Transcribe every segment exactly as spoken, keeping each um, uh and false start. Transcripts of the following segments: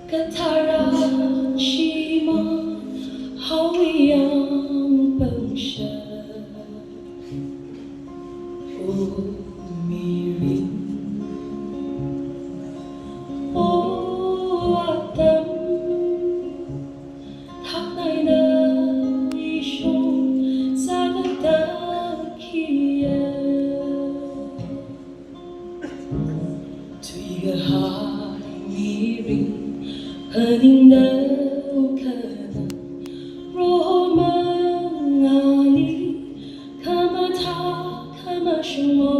Katharan shimān haowi yangpangshap. O mirin, o atam, thaknaina ishong sāda takhiya. Tui kahai mirin phaningda ukhanang, Proho mangāli khamathā khamashungmo.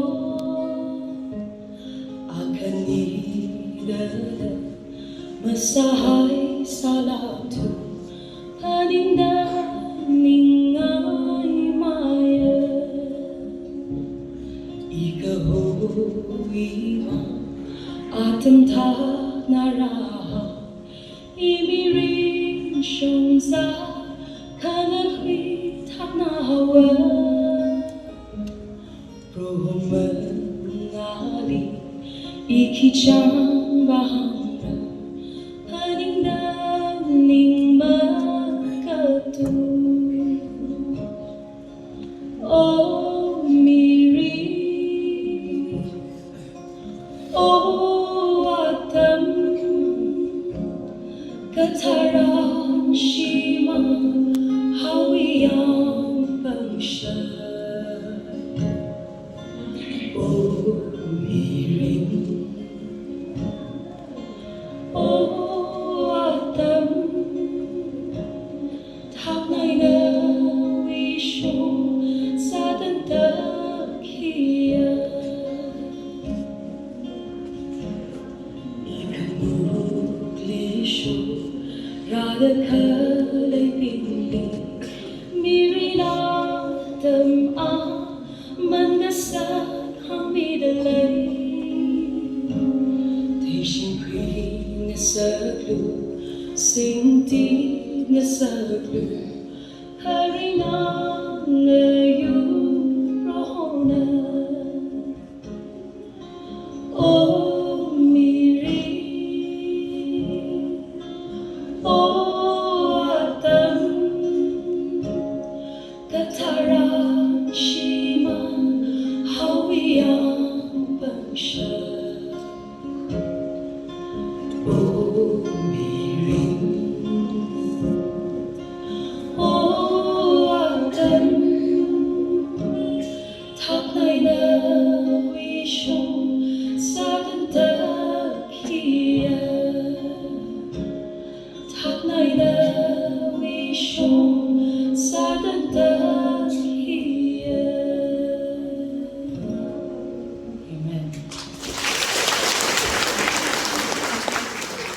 Akha nida masāhai sālākthu, phaningda ningngai maya. Ikaho ima atam thakna rāhao, imirin shongza khanakhui thakna haowa. Proho mangāli i khi chang vāhangra, phaningda ning makatu. O mirin, o atam, katharan shimān haowi yangpangshap. O mirin, o atam, thaknaina ishong sāda takhiya. Ikhanukli shok rāda khaleibingli, mirin atam aman ngasak hāngmida lei. Theishingkhui ngasaklu, singtit ngasaklu, kharinga ngayu Prohona. O mirin, o atam, katharan shimān haowi yangpangshap.